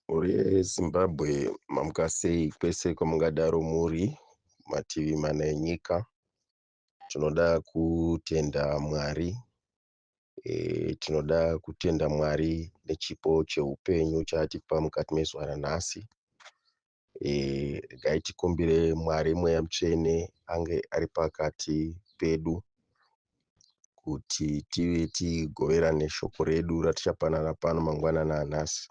Mhuri yeZimbabwe, mamuka sei kwese kwamungadaro muri mativi mana enyika. Tinoda kutenda Mwari. Tinoda kutenda Mwari nechipo cheupenyu chaatipa mukati mezuva ranhasi. Regai tikumbire Mwari mweya mutsvene ange ari pakati pedu kuti tive tigoverane shoko redu ratichapanana pano mangwanani anhasi.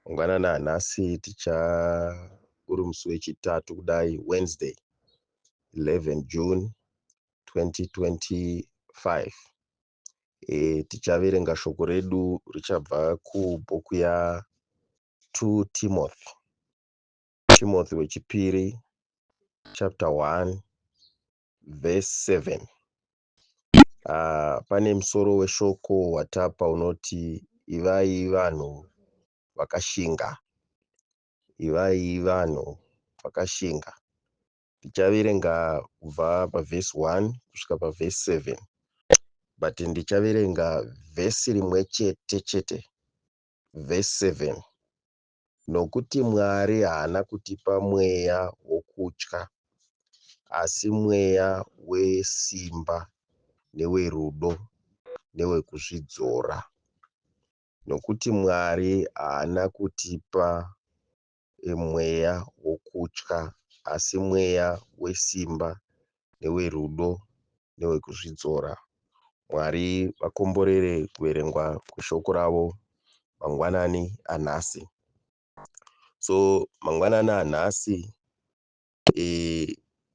Mangwanani anhasi ticha uri musi wechitatu kudai, Wednesday 11 June 2025. Tichaverenga shoko redu richabva kubhuku ya 2 Timothy, Timothy wechipiri chapter 1 verse 7. Pane musoro weshoko watapa unoti ivai vanhu vakashinga. Ivai vanhu vakashinga. Tichaverenga kubva pavhesi 1 kusvika pavhesi 7, but ndichaverenga vhesi rimwe chete chete, vhesi 7. Nokuti Mwari haana kutipa mweya wokutya, asi mweya wesimba newerudo newekuzvidzora. Nokuti Mwari haana kutipa mweya wokutya, asi mweya wesimba newerudo newekuzvidzora. Mwari vakomborere kuverengwa kweshoko ravo mangwanani anhasi. So mangwanani anhasi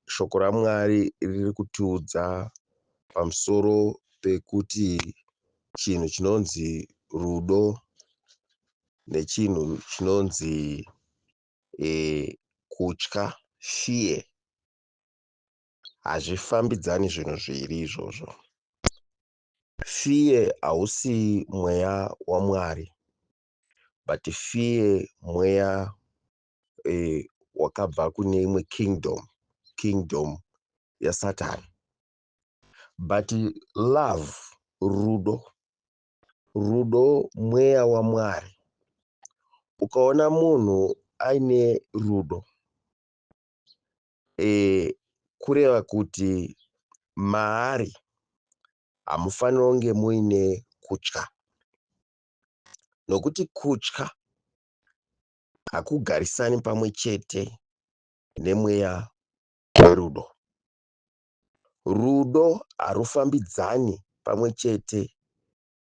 shoko raMwari riri kutiudza pamusoro pekuti chinhu chinonzi rudo nechinhu chinonzi kutya, fear, hazvifambidzani zvinhu zviviri izvozvo. Fear hausi mweya waMwari, but fear mweya wakabva kune imwe kingdom, kingdom yaSatani. But love, rudo, rudo mweya waMwari. Ukaona munhu aine rudo, kureva kuti maari hamufaniri kunge muine kutya, nokuti kutya hakugarisani pamwe chete nemweya werudo. Rudo harufambidzani pamwe chete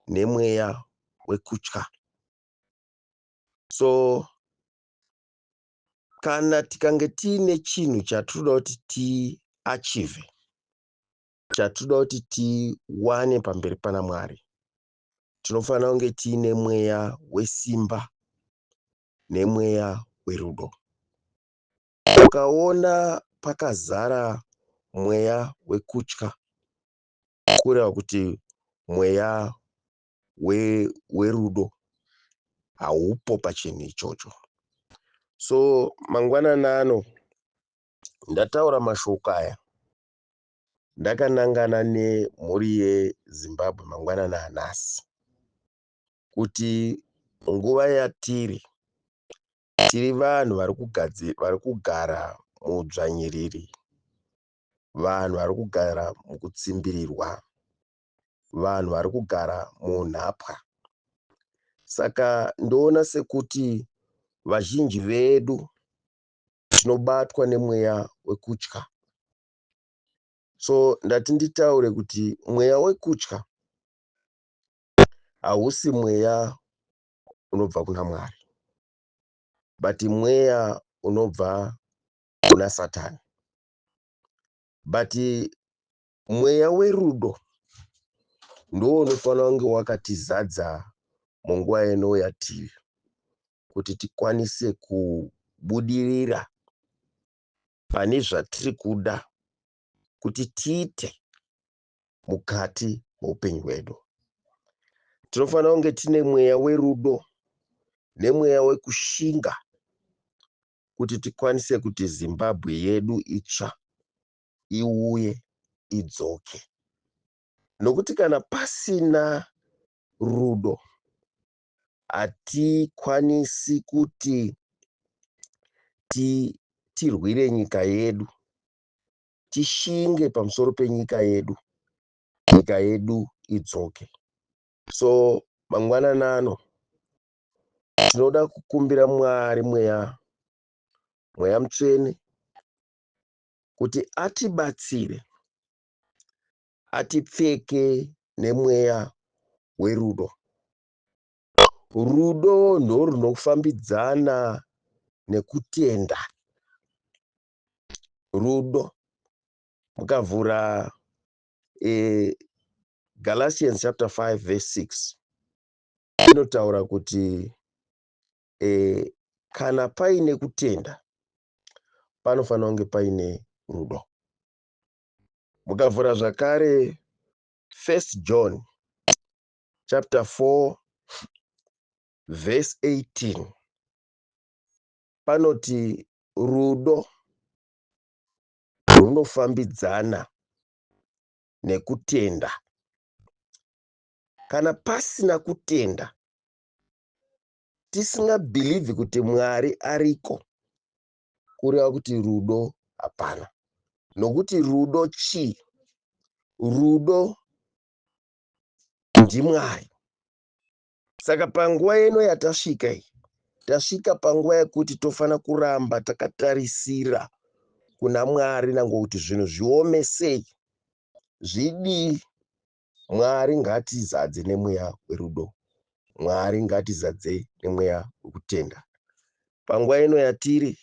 nemweya wekutya. So kana tikange tiine chinhu chatinoda kuti tiachieve, chatinoda kuti tiwane pamberi pana Mwari, tinofanira kunge tiine mweya wesimba nemweya werudo. Ukaona pakazara mweya wekutya, kureva kuti mweya werudo haupo pachinhu ichocho. So mangwanani ano ndataura mashoko aya ndakanangana nemhuri yeZimbabwe mangwanani anhasi, kuti nguva yatiri, tiri vanhu vari kugara muudzvanyiriri, vanhu vari kugara mukutsimbirirwa, vanhu vari kugara munhapwa. Saka ndoona sekuti vazhinji vedu tinobatwa nemweya wekutya. So ndati nditaure kuti mweya wekutya hausi mweya unobva kuna Mwari, but mweya unobva kuna Satani. But mweya werudo ndiwo unofanira kunge wakatizadza munguva ino yatiri, kuti tikwanise kubudirira pane zvatiri kuda kuti tiite mukati meupenyu hwedu. Tinofanira kunge tine mweya werudo nemweya wekushinga kuti tikwanise kuti Zimbabwe yedu itsva iuye idzoke. Nokuti kana pasina rudo, Hatikwanisi kuti tirwire nyika yedu, tishinge pamusoro penyika yedu, nyika yedu idzoke. So mangwanani ano tinoda kukumbira Mwari mweya, mweya mutsvene kuti atibatsire, atipfeke nemweya werudo. Rudo ndorunofambidzana nekutenda. Rudo. Mukavhura Galatians chapter 5 verse 6 inotaura kuti kana paine kutenda panofanira kunge paine rudo. Mukavhura zvakare 1 John chapter 4 verse 18 panoti rudo runofambidzana nekutenda. Kana pasina kutenda, tisingabhilivhi kuti Mwari ariko, kureva kuti rudo hapana. Nokuti rudo chii? Rudo ndiMwari. Saka panguva ino yatasvika iyi, tasvika panguva yekuti tofanira kuramba takatarisira kuna Mwari nangwe kuti zvinhu zviome sei, zvidii, Mwari ngatizadze nemweya werudo. Mwari ngatizadze nemweya wekutenda. Panguva ino yatiri,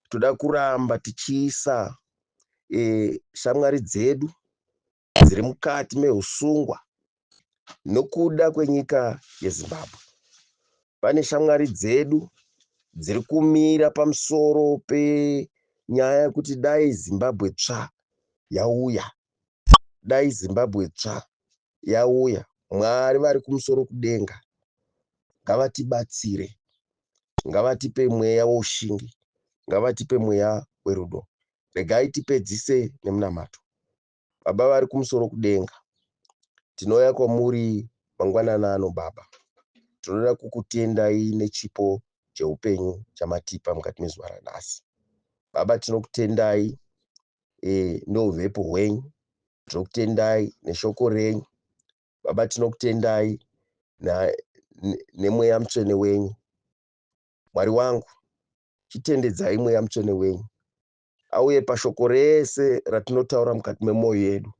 toda kuramba tichiisa shamwari dzedu dziri mukati mehusungwa nokuda kwenyika yeZimbabwe. Pane shamwari dzedu dziri kumira pamusoro penyaya yekuti dai Zimbabwe tsva yauya, dai Zimbabwe tsva yauya. Mwari vari kumusoro kudenga ngavatibatsire, ngavatipe mweya woushingi, ngavatipe mweya werudo. Regai tipedzise nemunamato. Baba vari kumusoro kudenga, tinouya kwamuri mangwanani ano Baba. Tinoda kukutendai nechipo cheupenyu chamatipa mukati mezuva ranhasi. Baba tinokutendai neuvepo hwenyu, tinokutendai neshoko renyu. Baba tinokutendai nemweya mutsvene wenyu. Mwari wangu, chitendedzai mweya mutsvene wenyu auye pashoko rese ratinotaura mukati memwoyo yedu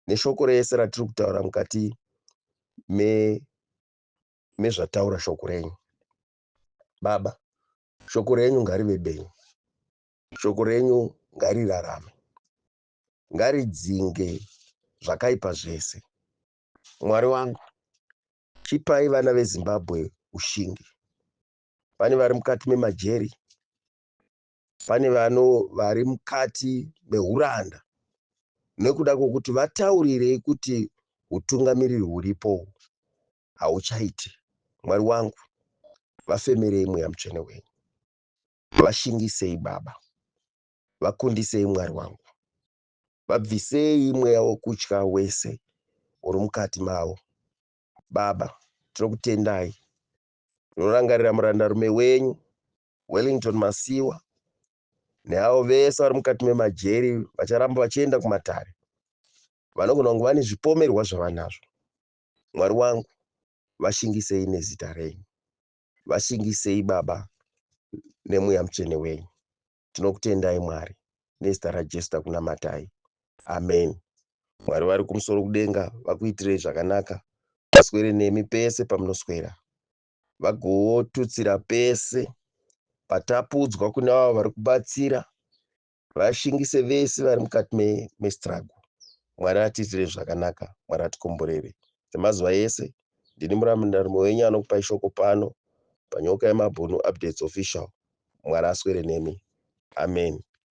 neshoko rese ratiri kutaura mukati mezvataura shoko renyu. Baba, shoko renyu ngarive benyu, shoko renyu ngarirarame, ngaridzinge zvakaipa zvese. Mwari wangu, chipai vana veZimbabwe ushingi. Pane vari mukati memajeri, pane vano vari mukati mehuranda nekuda kwokuti vataurirei kuti hutungamiriri huripo hauchaiti. Mwari wangu, vafemerei mweya mutsvene wenyu, vashingisei Baba, vakundisei Mwari wangu, vabvisei mweya wokutya wese uri mukati mavo. Baba, tinokutendai, tinorangarira murandarume wenyu Wellington Masiwa neavo vese vari mukati memajeri vacharamba vachienda kumatare, vanogona kunge vane zvipomerwa zvavanazvo. Mwari wangu, vashingisei nezita renyu, vashingisei Baba nemweya mutsvene wenyu. Tinokutendai Mwari, nezita raJesu takunamatai, amen. Mwari vari kumusoro kudenga vakuitirei zvakanaka, vaswere nemi pese pamunoswera, vagotutsira pese patapudzwa kune avo vari kubatsira, vashingise vese vari mukati mestruggle. Mwari atiitire zvakanaka, Mwari atikomborere semazuva ese. Ndini murandarume wenyu anokupai shoko pano paNyoka yeMabhunu Updates Official. Mwari aswere nemi, amen.